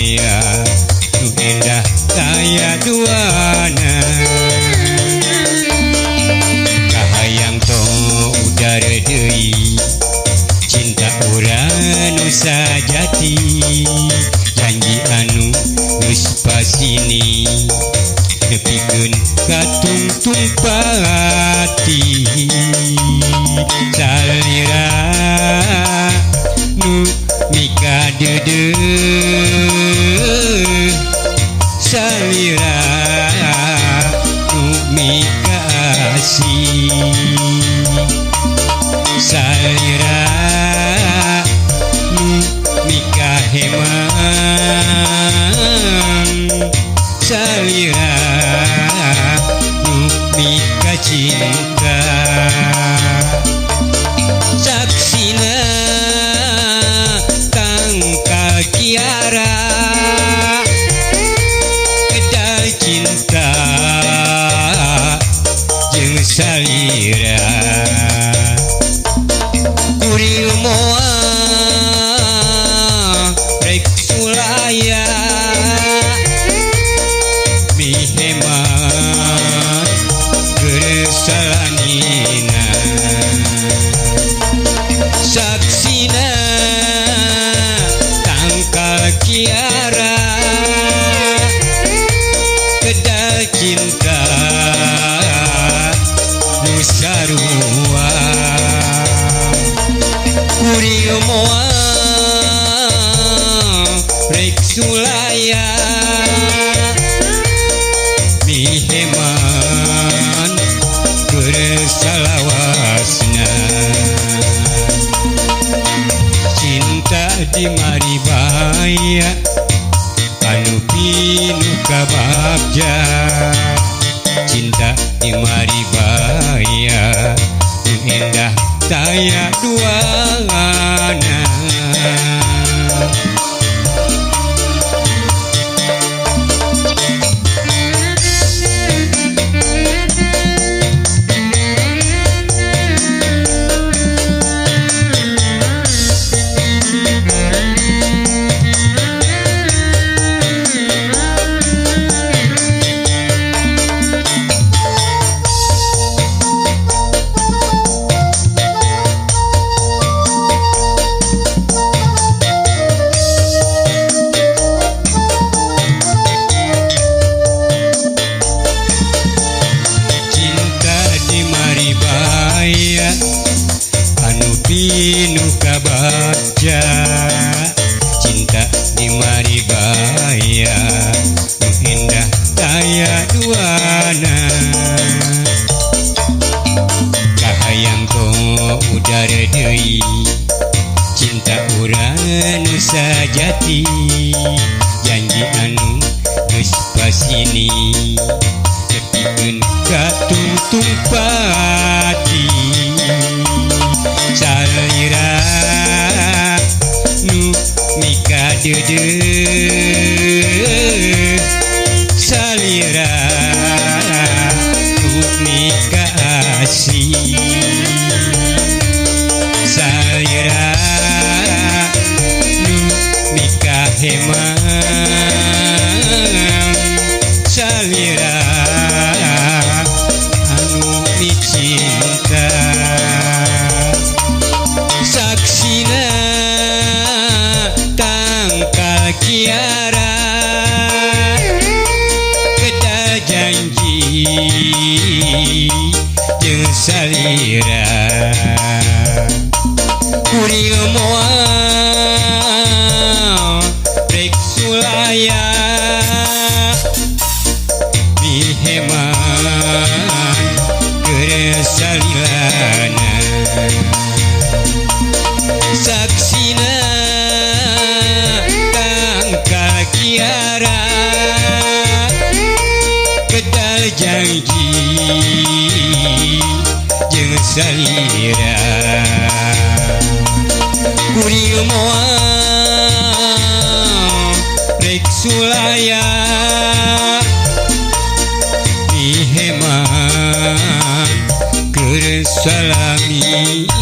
maribaya nu endah taya duana. Kahayang tong udara deui cinta urang nu sajati, janji anu geus pasini nepikeun ka tungtung pati. Salira nu mika deudeuh, salira nu mika asih, salira nu mika hemang, salira nu mika cinta. Saksina tangkal kiara kedal cinta jeung salira. Kuring moal rek sulaya miheman keur salanina. Saksina tangkal kiara kedal cinta nu sarua. Kuring moal rek sulaya miheman keur salawasna. Cinta di maribaya anu pinuh kabagja, cinta di maribaya nu endah taya duana. Anu pinuh kabagja, cinta di maribaya nu endah taya duana. Kahayang tong udara deui cinta urang nu sajati, janji anu geus pasini nepikeun ka tungtung pati. Salira nu mika deudeuh, salira nu mika asih, salira nu mika hemang, salira anu micinta. Saksina tangkal kiara kedal janji jeung salira. Kuring moal rek sulaya miheman keur salilana. Saksina tangkal kiara kedal janji jeung salira. Kuring moal rek sulaya miheman keur salamina.